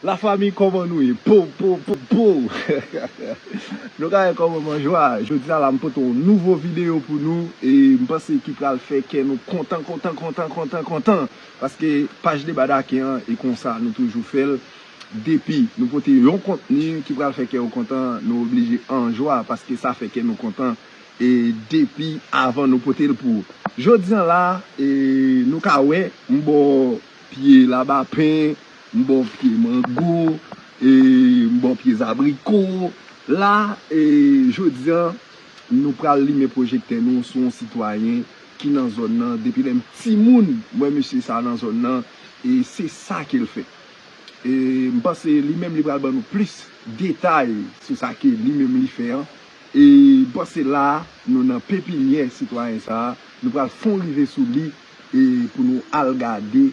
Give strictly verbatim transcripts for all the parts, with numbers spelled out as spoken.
Lafanmi, kòman nou ye? Po, po, po, po! Nou ka wè kòman m an jwa. Jodi a la, m pote yon nouvo videyo pou nou e m panse ki pral fè kè nou kontan, kontan, kontan, kontan, kontan. Paske paj Deba Daken an, e konsa nou toujou fè l. Depi nou pote yon kontni ki pral fè kè w kontan, nou oblije an jwa paske sa fè kè nou kontan e depi avan nou pote l pou ou. Jodi a la, e, nou ka wè, m ba w pye labapen, m ba w pye mango, e, m ba w pye zabriko. La, e, jodi a, nou pral limen pwojektè nou sou yon sitwayen ki nan zòn nan. Depi lè m timoun, m wè mesye sa a nan zòn nan, e se sa ke l fè. E m panse li menm li pral ban nou plis detay sou sa ke li menm li fè an. E m panse la a, nou nan pepinyè sitwayen sa a, nou pral fè yon rive sou li e pou nou al gade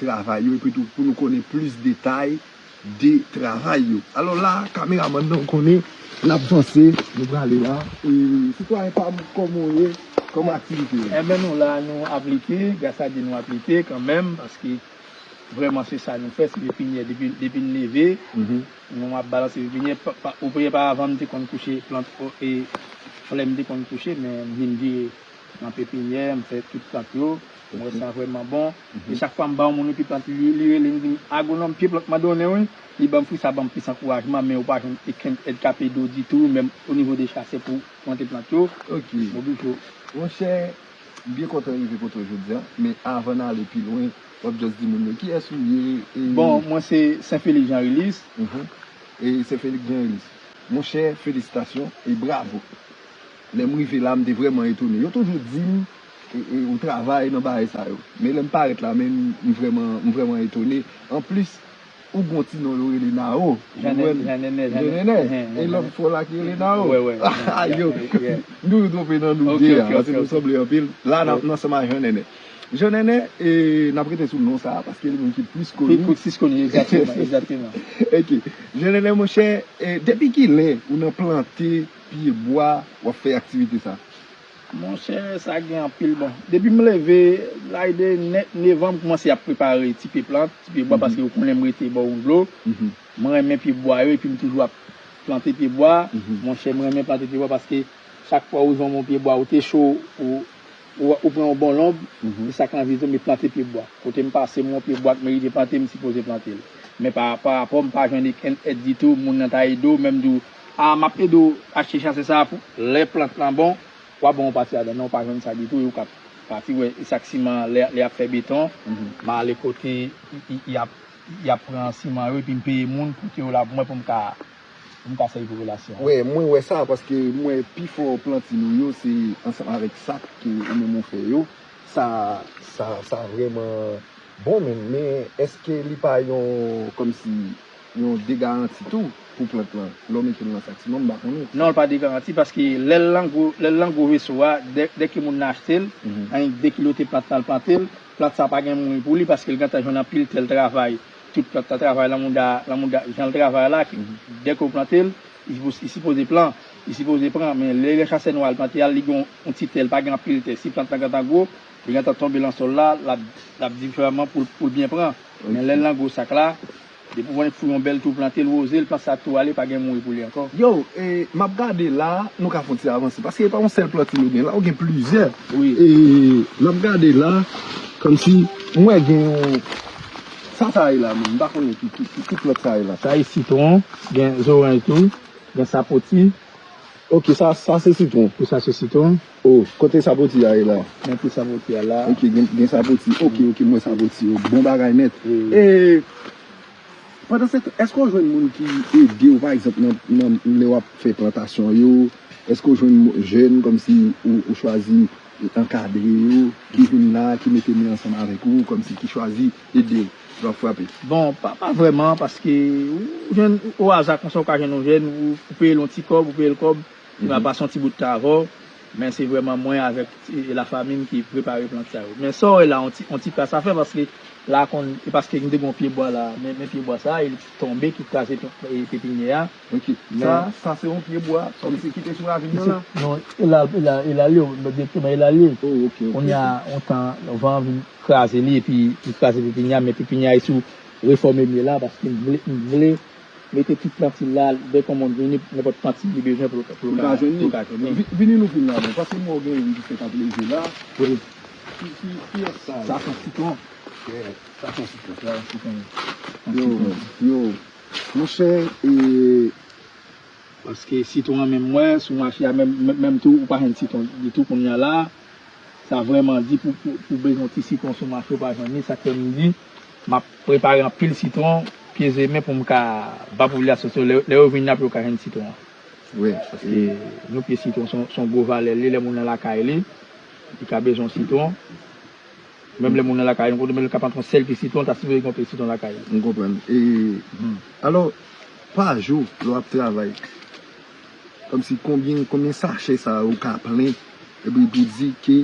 travay yo, epi tou pou nou konnen plis detay de travay yo. Alò la, kameramann nan, ou konnen, n ap vanse, nou prale la. E sitwayen pa m, kòman w ye? Kòman aktivite yo? Enben, nou la, nou aplike, gras a Dye, nou aplike kanmenm, paske vrèman se sa nou fè, se pepinyè. Depi, depi n leve, nou ap balanse pepinyè. Pa, pa, oparava, m te konn kouche plant, o, e flè m te konn kouche, men m vin vire nan pepinyè, m fè tout plant yo. M wè sa vrèman bon. E chak fwa m ba yon moun yon pye plant, li, li rele m, di m, "Agwonòm, pye plant mwen donnen, wi." Li ban m fwi, sa ban m plis ankourajman, men ou pa jwenn okenn èd k ap ede w ditou, menm o nivo de chasè pou plante plant yo. Ok. M oblije. Monchè, m byen kontan rive kote w jodi a, men avan n ale pi lwen, w ap just di moun yo kiyès ou ye e... Bon, mwen se Sen Felix Jean Ulysse. Mhm. E Sen Felix Jean Ulysse. Monchè, felisitasyon e bravo. Lè m rive la, m te vrèman etone. Yo toujou di m, e, e, ou travay nan bagay sa yo. Men lè m parèt la, men m, m vrèman, m vrèman etone. Anplis, ou gon ti non yo rele Nao. Jean Nènè, Jean Nènè, Jean Nènè. E lòt fò la ki rele Nao. Yo, nou twonpe nan nou de a, paske nou sanble anpil. La, n ap ansanm ak Jean Nènè. Jean Nènè, e, n ap rete sou non sa a, paske li menm ki plis koni. Ki plis koni, egzakteman, egzakteman. Ok. Jean Nènè, monchè, e, depi kilè ou nan plante pye bwa, w ap fè aktivite sa? Monchè, sa gen anpil, bon. Depi m leve, lage de nè-, nevan, m kòmanse ap prepare ti pye plant, ti pye bwa, paske ou konnen m rete bò yon dlo. M renmen pye bwa yo, epi m toujou ap plante pye bwa. Monchè, m renmen plante pye bwa paske chak fwa ou jwenn yon pye bwa, ou te cho, ou, ou, ou pran yon bon lonb, se sa k anvi di w, m plante pye bwa. Kote m pase, m wè yon pye bwa k merite plante, m sipoze plante l. Men pa, pa rapò, m pa jwenn okenn èd ditou, moun nan ta ede w, menm di w, "A, m ap ede w achte chasè sa a pou lè plant lan bon, w ap ban yon pati ladan." Non, w pa jwenn sa ditou, e ou ka pati, wè, e sak siman, lè, lè y ap fè beton, m ale kote, y, y, y ap, y ap pran siman yo, epi m peye moun pou ke yo la pou mwen, pou m ka, pou m ka sèvi popilasyon an. Wè, mwen wè sa, paske m wè pifò planti nou yo, se ansanm avèk sak ke ou menm ou fè yo. Sa, sa, sa vrèman bon, men, men èske li pa yon, kòmsi, yon degaranti tou pou plant lan, lè w mete l nan sak siman, m pa konnen. Non, l pa degaranti, paske lè l lan gwo, lè l lan gwo veso a, dè, dè ke moun nan achte l, annik de kilo te plant lan, l plante l, plant sa pa gen mouri pou li, paske l gentan jwenn anpil tè, l travay, tout plant lan travay lan mouda, lan mouda, jan l travay la, dè ke w plante l, li sipo-, li sipoze pran, li sipoze pran, men lè, lè chasè nou al plante a, li gen yon, yon ti tè, li pa gen anpil tè. Si plant lan gentan gwo, li gentan tonbe lan sòl la, l ap, l ap diferaman pou, pou l byen pran. Men lè l lan gwo sak la, depi w fouye yon bèl twou, plante l, woze l, plant sa tou ale, pa gen mouri pou li ankò. Yo, e, m ap gade la, nou ka fè yon ti avanse, paske e pa yon sèl planti nou gen la, ou gen plizyè. Wi. E, m ap gade la, kòmsi, m wè gen yon, sa sa ye la menm, m pa konnen ki, ki, ki, ki plant sa ye la. Sa ye sitwon, gen zoranj tou. Gen sapoti. Ok, sa, sa se sitwon. Wi, sa se sitwon. Oh, kote sapoti a ye la? Men pye sapoti a la. Ok, gen, gen sapoti. Ok, ok, mwen sapoti yo. Bon bagay nèt. Wi. E pandan se tan, èske w jwenn moun ki ede w, pa egzanp, nan, nan lè w ap fè plantasyon yo? Èske w jwenn mo-, jèn kòmsi ou, ou chwazi ankadre yo, ki vin la, ki mete men ansanm avèk ou, kòmsi ki chwazi ede w lè w ap frape? Bon, pa, pa vrèman, paske ou jwenn o aza konsa, ou ka jwenn yon jèn, ou, ou peye l yon ti kòb, ou peye l kòb, li va pase yon ti bout tan avè w, men se vrèman mwen avèk, e, lafanmi m ki prepare plant sa yo. Men sa w wè la, yon ti, yon ti kras a fè, paske la konn, e paske m te gen yon pye bwa la, men, men pye bwa sa, e li tonbe, ki kraze pe-, e, pepinyè a. Ok. Men sa, sa se yon pye bwa, kòmsi ki te sou ravin nan la? Non, e la, e la, e la li ye, direkteman e la li ye. Oh, ok, ok. Kounye a, yon tan, van an vin kraze li, epi li kraze pepinyè a, men pepinyè a e sou, refòme mye la, paske m vle, m vle mete tout plantil la, dèk yon moun vini, nenpòt plantil li bezwen pou l pou l ka jwenn li. Pou l ka jwenn li. Vini nou vin la, bon, paske m wè w gen youn ki fèt ap leve la. Wi. Ki, ki, kiyès sa? Sa se yon sitwon. Yeah, sa se yon sitwon. Sa se yon sitwon. Yo, yo, monchè, e, paske sitwon an menm, m wè sou mache a, menm, menm, menm tou, ou pa jwenn sitwon ditou kounye a la. Sa vrèman di pou, pou, pou bezwen yon ti sitwon sou mache, ou pa jwenn li. Sa k fè m di, m ap prepare anpil sitwon, pye zemen pou m ka ba popilasyon sa yo, lè, lè yo vin la pou yo ka jwenn sitwon an. Wi. Paske yon pye sitwon se yon, se yon gwo valè li, lè moun nan lakay li, li ka bezwen yon sitwon. Menm lè moun nan lakay li, kote men li ka pran yon sèl pye sitwon, ta sipoze gen yon pye sitwon lakay li. M konprann. E, alò, pa jou, lè w ap travay, kòmsi konbyen, konbyen sachè sa yo ou ka plen, epi pou di ke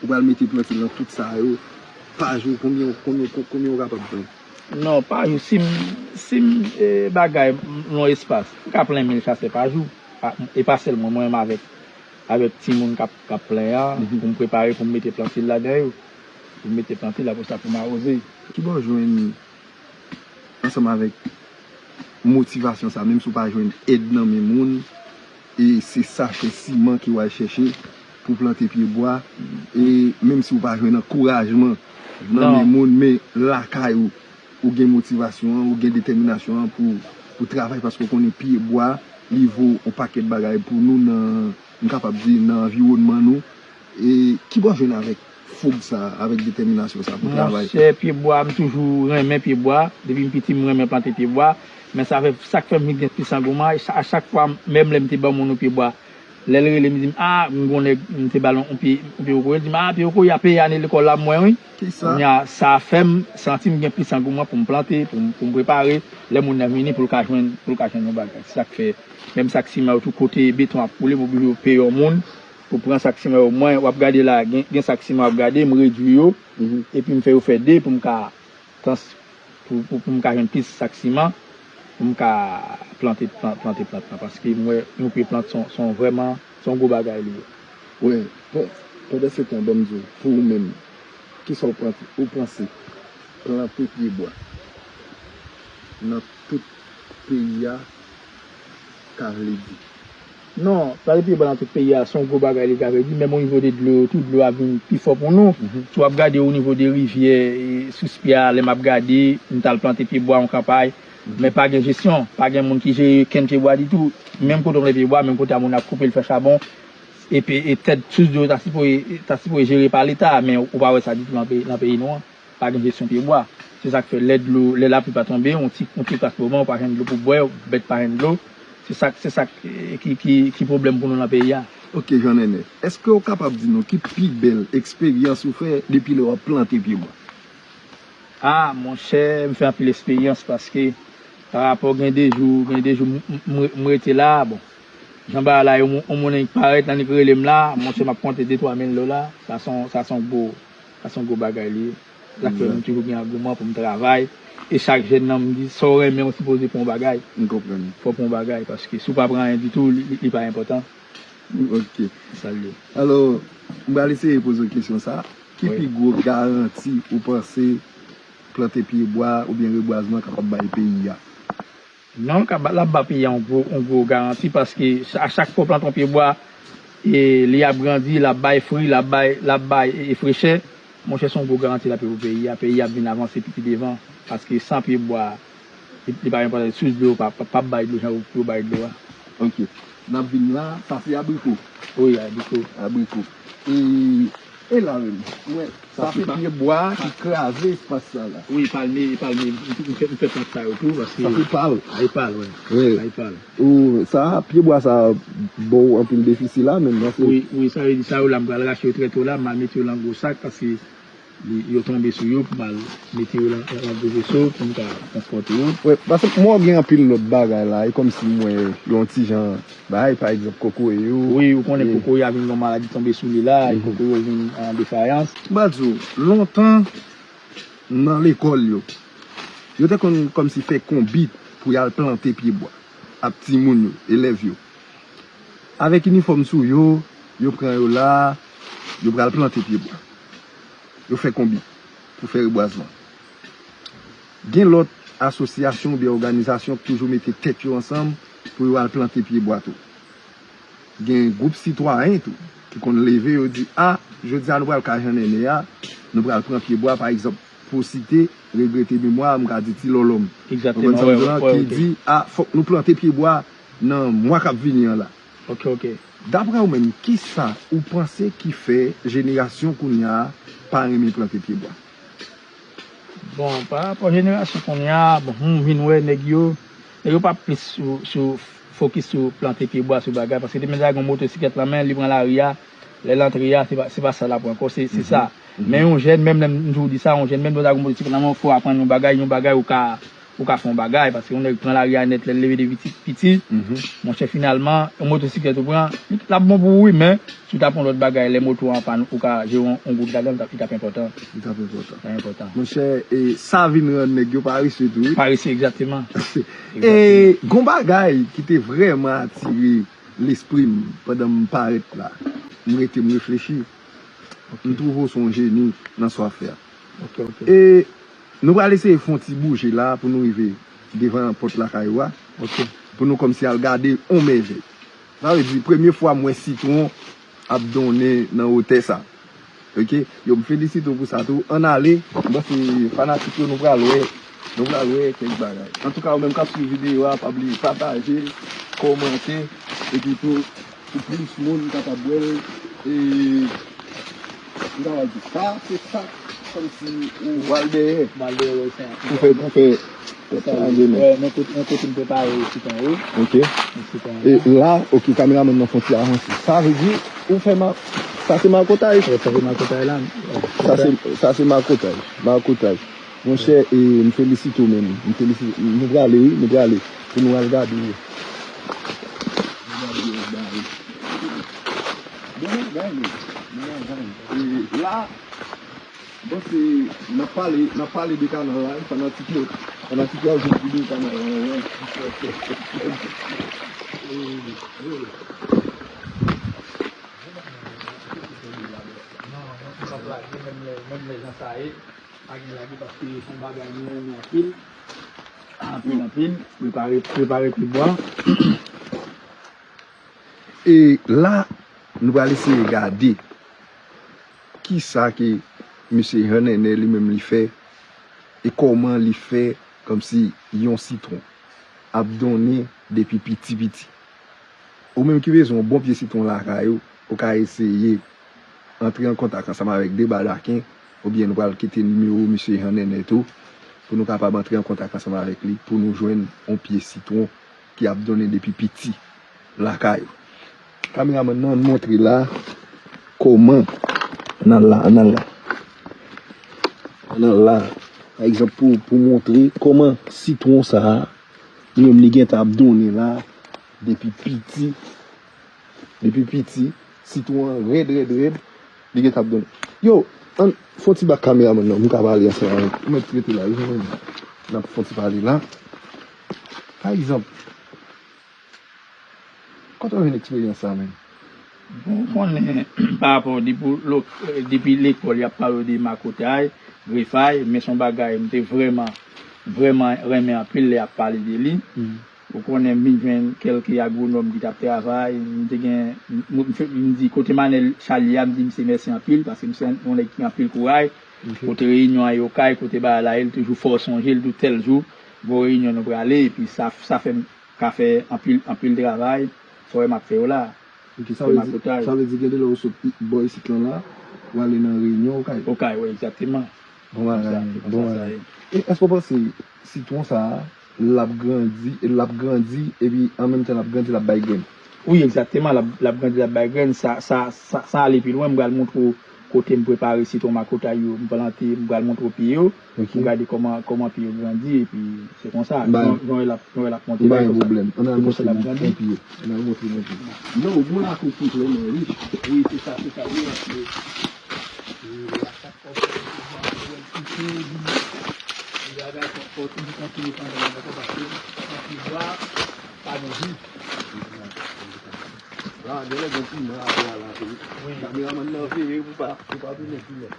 ou pral mete plantil nan tout sa yo, pa jou, konbyen, konbyen, konbyen ou kapab plen? Non, pa jou, si m, si m, e, bagay, m, m nan espas, m ka plen mil sachè pa jou. A, e pa sèl mwen, mwen menm avèk, avèk timoun k ap, k ap plen an, pou m prepare, pou m mete plantil ladan yo. Pou m mete plantil, apre sa, pou m awoze. Ki bò w jwenn ansanm avèk motivasyon sa, menm si w pa jwenn èd nan men moun, e se sachè siman ke w al chèche pou plante pye bwa, e menm si w pa jwenn ankourajman nan men moun, men lakay ou, ou gen motivasyon an, ou gen detèminasyon an pou, pou travay, paske w konnen pye bwa, li vo yon pakèt bagay pou nou nan, m kapab di, nan anviwònman nou. E ki bò w jwenn avèk foug sa, avèk detèminasyon sa pou travay? Monchè, pye bwa, m toujou renmen pye bwa. Depi m piti, m renmen plante pye bwa. Men sa fè, sa k fè m vin gen plis angouman, a chak fwa, menm lè m te ban moun yon pye bwa, lè l rele m, di m, "A, m gon nèg, m te ba l yon pye, yon pye kokoye." L di m, "A, pye kokoye a peye ane lekòl la, m wè, wi." Kisa? Kounye a, sa fè m santi m gen plis angouman pou m plante, pou m, pou m prepare. Lè moun nan vini, pou l ka jwenn, pou l ka jwenn yon bagay. Se sa k fè, menm sak siman yo tou, kote beton ap koule, m oblije peye yon moun pou pran sak siman yo. Mwen, w ap gade la, gen, gen sak siman w ap gade, m redui yo, epi m fè yo fè de pou m ka trans-, pou, pou, pou m ka jwenn plis sak siman, pou m ka plante, plan-, plante plant lan. Paske m wè yon pye plant se yon, se yon vrèman, se yon gwo bagay li ye. Wi, bon, pandan se tan, ban m di w, pou ou menm, kisa w pran-, ou panse plante pye bwa nan tout peyi a ka vle di? Non, plante pye bwa nan tout peyi a, se yon gwo bagay li ka vle di, menm o nivo de dlo yo tou, dlo a vin pi fò pou nou. Si w ap gade o nivo de rivyè, e, sous pye a, lè m ap gade, m t al plante pye bwa yon kanpay, men pa gen jesyon, pa gen moun ki jere kenn pye bwa ditou. Menm kote w plante pye bwa, menm kote a moun ap koupe l fè chabon, epi, e tèt sous dlo ta sipoze, ta sipoze jere pa Leta, men ou pa wè sa ditou nan peyi, nan peyi nou an. Pa gen jesyon pye bwa. Se sa k fè lè dlo, lè lapli pa tonbe, yon ti, yon ti kras moman, ou pa jwenn dlo pou bwè, bèt pa jwenn dlo. Se sa, se sa k, ki, ki, ki pwoblèm pou nou nan peyi a. Ok, Jean Nènè, èske w kapab di nou ki pi bèl eksperyans ou fè depi lè w ap plante pye bwa? A, monchè, m fè anpil eksperyans paske pa rapò gen de jou, gen de jou m, m, m, m rete la, bon. Jan bagay la ye, yon moun, yon moun annik parèt, annik rele m la, monchè, m ap konte de twa mil dola. Sa se yon, sa se yon gwo, sa se yon gwo bagay li ye. Sa k fè m toujou gen angouman pou m travay. E chak jèn nan, m di, sa w renmen, ou sipoze pran yon bagay. M konprann. Fò w pran yon bagay, paske si w pa pran anyen ditou, li, li, li pa enpòtan. Ok. Sa l ye. Alò, m pral eseye poze w kesyon sa a. Ki pi gwo garanti ou panse plante pye bwa oubyen rebwazman kapab bay peyi a? Non, l ka ba, l ap ba peyi a yon gwo, yon gwo garanti paske cha-, a chak fwa w plante yon pye bwa, e, li ap grandi, l ap bay fwi, l ap bay, l ap bay, e, e, frechè. Monchè, se yon gwo garanti l ap ye pou peyi a. Peyi a ap vin avanse pi, pi devan. Paske san pye bwa, li, li pa gen pwoblèm. Sous dlo pa, pa, p ap bay dlo jan pou yo bay dlo a. Ok. N ap vin la, sa se abriko. Wi, abriko. Abriko. E, e la menm, mwen, sa se pye bwa ki kraze espas sa la. Wi, palmye, palmye. M, m fè, m fè plant sa yo tou, paske sa se pal. A, e pal, wi. Wi. A, e pal. Ou, sa, pye bwa sa ba w anpil defisi la menm, paske wi, wi, sa vle di sa yo la, m pral rache yo trè to la, m al mete yo nan gwo sak, paske li, yo tonbe sou yo pou m al mete yo nan, nan, nan gwo veso pou m ka transpòte yo. Wi, paske m wè w gen anpil lòt bagay la, e kòmsi m wè yon ti jan bagay, pa egzanp, kokoye yo. Wi, ou konnen kokoye a vin yon maladi tonbe sou li la, e kokoye yo vin an defayans. M pral di w, lontan, nan lekòl yo, yo te konn kòmsi fè konbit pou y al plante pye bwa ak timoun yo, elèv yo. Avèk inifòm sou yo, yo pran yo la, yo pral plante pye bwa. Yo fè konbit pou fè rebwazman. Gen lòt asosyasyon oubyen òganizasyon ki toujou mete tèt yo ansanm pou yo al plante pyebwa tou. Gen gwoup sitwayen tou ki konn leve, yo di, a, jodi a nou pral kay Jean Nènè a, nou pral pran pyebwa, pa egzanp, pou site, regrete memwa, m ka di Ti Lòlòm. Egzakteman, wi, wi, wi, ki di, a, fòk nou plante pyebwa nan mwa k ap vini an la. Ok, ok. Daprè ou menm, kisa ou panse ki fè jenerasyon kounye a pa renmen plante pyebwa? Bon, pa rapò jenerasyon kounye a, bon, m vin wè nèg yo, nèg yo pa plis sou, sou fokis sou plante pyebwa, sou bagay, paske demen sa gen yon motosiklèt nan men, li pran lari a, lè l antre a, se pa, se pa sa l ap pran ankò, se, se sa. Men yon jèn, menm lè m toujou di sa, yon jèn, menm lè w ta gen yon motosiklèt nan men w, fò w aprann yon bagay, yon bagay ou ka, ou ka fè yon bagay, paske yon nèg pran lari a nèt, lè l leve depi ti, piti, monchè, finalman, yon motosiklèt ou pran, li, l ap bon pou ou, wi, men, si w ta pran lòt bagay, lè moto an pann, ou ka jere yon, yon gwoup ladan, li t ap, li t ap enpòtan. Li t ap enpòtan. Li t ap enpòtan. Monchè, e sa vin rann nèg yo parese tou, wi. Parese, egzakteman. E gon bagay ki te vrèman atire lespri m pandan m parèt la. M rete, m reflechi. Ok. M twouve w se yon jeni nan sa w ap fè a. Ok, ok. E nou pral eseye fè yon ti bouje la pou nou rive devan pòt lakay ou a. Ok. Pou nou kòmsi al gade yon mèvèy. Sa vle di, premye fwa m wè sitwon ap donnen nan wotè sa. Ok? Yo, m felisite w pou sa tou. Ann ale, m panse fanatik yo, nou pral wè, nou pral wè kèk bagay. Antouka, ou menm k ap swiv videyo a, pa bliye pataje l, kòmante, epi tou, pou plis moun kapab wè l, e, m kapab di sa, se sa, kòmsi ou pral dèyè. M pral dèyè, wè, sa. Pou fè, pou fè, Sa, wè, men kote, men kote m prepare sitwon yo. Ok. Men sitwon yo. E la, ok, kameramann nan fè yon ti avanse. Sa vle di, ou fè ma-, sa se makotay? Wè, sa se makotay la. Sa se, sa se makotay. Makotay. Monchè, e, m felisite w menm. M felisite, nou prale, wi, nou prale. Pou nou al gade. Bon bagay, wi. Bon bagay. E la, Bon, se, n ap pale, n ap pale de kanal la, fanatik yo, fanatik yo ap jwenn videyo kanal la, wè. Non, non, nou p ap lage, menm lè, menm lè jan sa ye, pa gen lage paske se yon bagay nou renmen anpil. Anpil, anpil. Prepare, prepare pyebwa. E la, nou pral eseye gade kisa ke mesye Jean Nènè li menm li fè, e kòman li fè kòmsi yon sitwon ap donnen depi piti piti. Ou menm ki bezwen yon bon pye sitwon lakay ou, ou ka eseye antre an kontak ansanm avèk Deba Daken, oubyen nou pral kite nimewo mesye Jean Nènè tou, pou nou kapab antre an kontak ansanm avèk li, pou nou jwenn yon pye sitwon ki ap donnen depi piti lakay ou. Kameramann nan, ann montre la kòman, ann al la, ann al la. Ann al la. Pa egzanp, pou, pou montre kòman sitwon sa a, li menm li gentan ap donnen la, depi piti, depi piti, sitwon an rèd, rèd, rèd, li gentan ap donnen. Yo, ann, fè yon ti bak kameramann nan, m ka pale ansanm avèk ou. Ou mèt rete la, wi, n ap fè yon ti pale la. Pa egzanp, Kote w jwenn eksperyans sa menm? Bon, ou konnen, pa rapò depi, depi lekòl, y ap pale w de makotay, grefay, men se yon bagay m te vrèman, vrèman renmen anpil lè y ap pale de li. Ou konnen, m vin jwenn kèlke agwonòm ki t ap travay, m te gen, m, m, m di, kote Manèl Chalye a, m di misye mèsi anpil, paske misye yon nèg ki anpil kouraj. Kote reyinyon an ye, Okay, kote bagay la ye, l toujou fè w sonje l, di w tèl jou, gon reyinyon nou prale, epi sa, sa fè m ka fè anpil, anpil travay, sa w wè m ap fè yo la. Ok, sa vle di, sa vle di gen de lè ou sot bò isit lan la, ou ale nan reyinyon, Okay. Okay, wi, egzakteman. Bon bagay, bon bagay. E èske w panse sitwon sa a, l ap grandi, l ap grandi, epi an menm tan l ap grandi, l ap bay grenn? Wi, egzakteman, l ap, l ap grandi, l ap bay grenn. Sa, sa, sa, san ale pi lwen, m pral montre w kote m prepare sitwon makotay yo, m plante, m pral montre w pye yo. Ok. Pou gade kòman, kòman pye yo grandi, epi se konsa, jan, jan l ap, jan l ap monte la, e konsa. M pa gen pwoblèm. Ann al montre mwen pye. Ann al montre mwen pye. Non, ou gon lakou ki vrèman rich. Wi, se sa, se sa, wi, wi. E, a chak fwa w fè yon bagay, fò w toujou kontinye pandan yon bagay, paske san pyebwa, pa gen vi. La, genlè gen piman atè a la tou. Wi. Kameramann nan veye pou pa, pou pa tounen piman.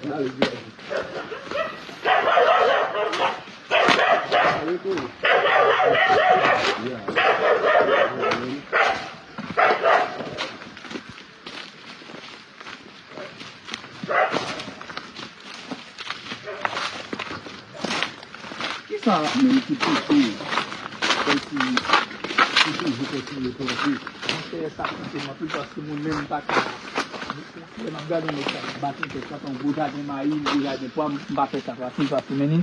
Ann ale, veye. Kisa menm ki pouse kòmsi pou toujou kontinye plante? Monchè, sa pouse m anpil paske mwen menm m pa ka. Lè m ap gade yon nèg k ap bat yon tèt, k ap yon gwo jaden mayi, yon gwo jaden pwa, m pa fè sa fasil paske men ni,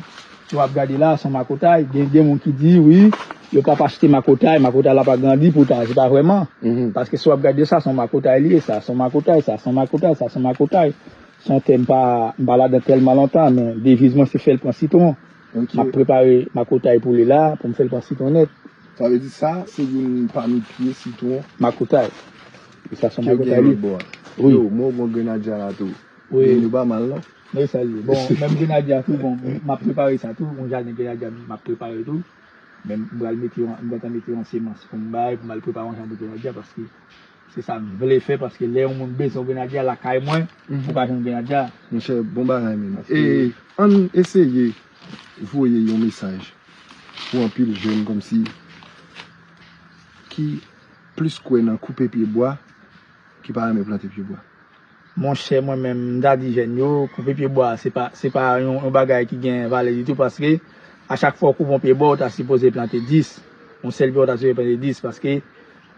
si w ap gade la, se yon makotay. Gen, gen moun ki di, wi, yo p ap achte makotay, makotay la pa grandi, poutan, se pa vrèman. Paske si w ap gade sa, se yon makotay li ye, sa, se yon makotay, sa, se yon makotay, sa, se yon makotay. Se yon tè m pa, m pa ladan tèlman lontan, men deviz mwen se fè l pran sitwon. M ap prepare makotay pou li la, pou m fè l pran sitwon nèt. Sa vle di sa, se youn pami pye sitwon. Makotay. E sa se yon makotay li. Wi. Yo, mwen wè grenadya la tou. Wi. Grenn yo pa mal, non? Men sa li ye. Bon, menm grenadya tou, bon, m ap prepare sa tou. Yon jaden grenadya m ap prepare tou. Men m pral mete yon, m gentan mete yon semans pou m bay, pou m al prepare yon jaden grenadya, paske se sa m vle fè, paske lè yon moun bezwen grenadya lakay mwen, ou ka jwenn grenadya. Monchè, bon bagay, men. E ann eseye voye yon mesaj pou anpil jèn kòmsi ki plis kwè nan koupe pye bwa ki pa renmen plante pye bwa. Monchè, mwen menm, m ta di jèn yo, koupe pye bwa, se pa, se pa yon, yon bagay ki gen valè ditou, paske a chak fwa w koupe yon pye bwa, w ta sipoze plante dis. Yon sèl pye, w ta sipoze plante dis, paske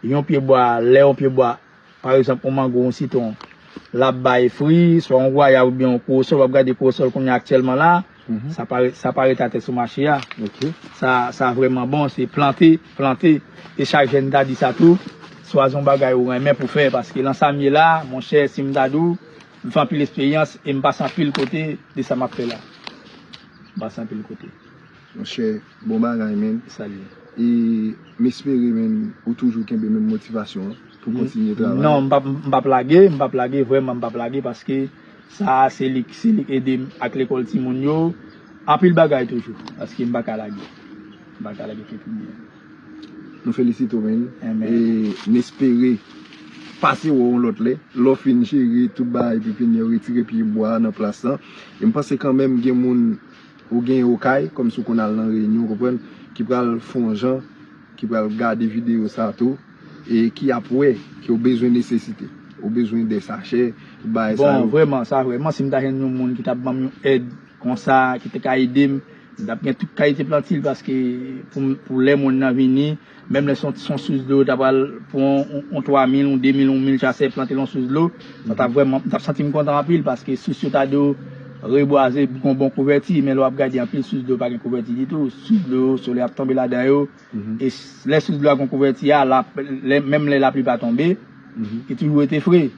yon pye bwa, lè yon pye bwa, pa egzanp, yon mango, yon sitwon, l ap bay fwi, swa yon gwayab oubyen yon kowosòl, w ap gade kowosòl kounye a aktyèlman la, sa pa, sa pa ret atè sou mache a. Sa, sa vrèman bon, se plante, plante. E chak jèn ta di sa tou, swa se yon bagay ou renmen pou fè, paske lan sa m ye la, monchè, si m ta di w, m fè anpil esperyans e m pase anpil kote de sa m ap fè la. M pase anpil kote. Monchè, bon bagay, men. Salye. E m espere, men, ou toujou kenbe menm motivasyon an pou kontinye travay. Non, m p ap, m p ap lage, m p ap lage, vrèman, m p ap lage, paske sa a, se li, se li k ede m ak lekòl timoun yo. Anpil bagay toujou, paske m pa ka lage. M pa ka lage pepinye. Nou felisite w, men. E n espere pase wè w yon lòt lè. Lè w fin jere tout bagay pepinye, retire pye bwa a nan plas lan. E m panse kanmenm gen moun ou gen okay, kòmsi w konn al nan reyinyon, w konprann, ki pral fè yon jan, ki pral gade videyo sa tou, e ki ap wè ke w bezwen nesesite, ou bezwen de sachè, tout bagay sa yo. Bon, vrèman, sa vrèman, si m ta jwenn yon moun ki t ap ban m yon èd konsa, ki te ka ede m, m t ap gen tout kalite plantil, paske pou m, pou lè mòn nan vini, menm lè se yon, se yon sous dlo, ta pral pou yon, yon, yon twa mil, yon de mil, yon mil chasè plante l yon sous dlo, sa t ap vrèman, m t ap santi m kontan anpil, paske sous yo ta dwe rebwaze pou gen yon bon kouvèti, men lè w ap gade anpil sous dlo pa gen kouvèti ditou, sous dlo, solèy ap tonbe ladan yo, e s-, lè sous dlo a gen kouvèti a, la, lè, menm lè lapli pa tonbe, li toujou rete fre,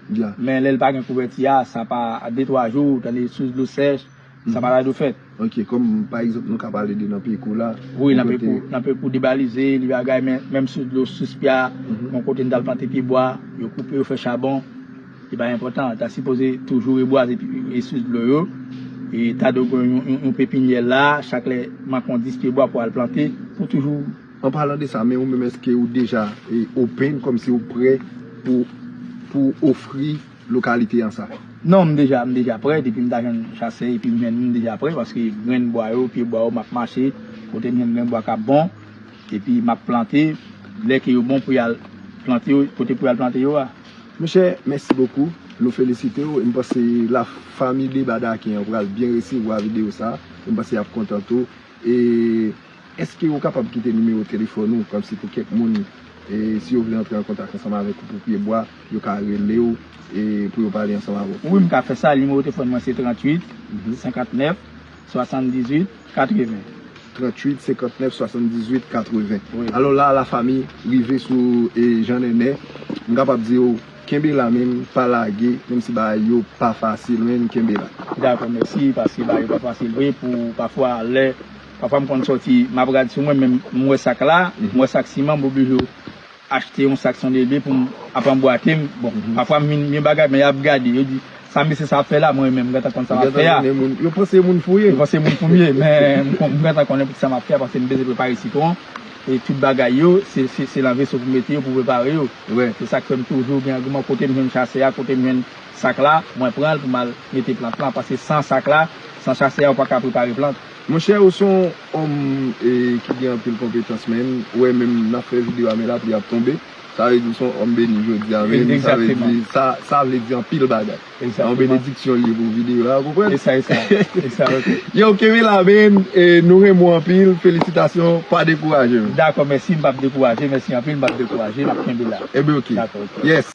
men lè l pa gen kouvèti a, sa pa de twa jou, tande sous dlo sèch, sa pa ta dwe fèt. Ok, kòm pa egzanp nou ka pale de nan Pekou la. Wi, nan Pekou, nan Pekou debalize, li bagay, men menm sous dlo, sous pya, yon kote n t al plante pye bwa, yo koupe, yo fè chabon, li pa enpòtan. Ta sipoze toujou rebwaze pi, e sous dlo yo. E ta dwe gen yon, yon, yon pepinyè la, chak lè manke yon dis pye bwa pou al plante, pou toujou. An palan de sa, men ou menm, èske ou deja, e, open, kòmsi ou prè pou, pou ofri lokalite an sa? Non, m deja, m deja prè. Depi m ta jwenn chasè, epi m jwenn, m deja prè, paske grenn bwa yo, pye bwa yo, m ap mache, kote m jwenn grenn bwa k ap bon, epi m ap plante, lè ke yo bon pou y al plante yo, kote pou y al plante yo a. Monchè, mèsi bokou. Nou felisite w. E m panse lafanmi Deba Daken an pral byen resevwa videyo sa. E m panse y ap kontan tou. E èske ou kapab kite nimewo telefòn ou, kòmsi pou kèk moun, e, si yo vle antre an kontak ansanm avèk ou pou pye bwa, yo ka rele w, e, pou yo pale ansanm avè w? Wi, m ka fè sa. Nimewo telefòn mwen se tranntuit, senkantnèf, swasanndizuit, katreven. Tranntuit, senkantnèf, swasanndizuit, katreven. Wi. Alò la, lafanmi rive sou, e, Jan Nènè. M kapab di w, kenbe la, men pa lage, menm si bagay yo pa fasil, men kenbe la. Dakò, mèsi, paske bagay yo pa fasil vre, pou pafwa lè, pafwa m konn sòti, m ap rad sou mwen, men m wè sak la, m wè sak siman, m oblije achte yon sak san de de pou m ap anbwate m. Bon, pafwa m vin gen bagay, men y ap gade, yo di, sa mesye sa ap fè la, mwen menm, m gentan konn sa m ap fè a. Yo panse moun fou ye. Yo panse moun fou m ye, men m kon-, m gentan konnen poukisa m ap fè a, paske m bezwen prepare sitwon. E tout bagay yo, se, se, se nan veso pou mete yo, pou prepare yo. Se sa k fè m toujou gen agiman kote m jwenn chasè a, kote m jwenn sak la, mwen pran l pou m al mete plant lan. Paske san sak la, san chasè a, ou pa ka prepare plant. Monchè, ou se yon òm e, ki gen anpil konpetans, men. Ou wè, menm n ap fè videyo a, men lapli ap tonbe. Sa vle di, ou se yon òm beni jodi a, men. Sa vle di, sa, sa vle di anpil bagay. Yon benediksyon li pou videyo a, ou konprann? E sa, e sa. E sa, ok. Yo, kenbe la, men, e, nou renmen w anpil. Felisitasyon, pa dekouraje, men. Dakò, mèsi, m p ap dekouraje. Mèsi anpil, m p ap dekouraje. N ap kenbe la. Ebyen, ok. Dakò, ok. Yes.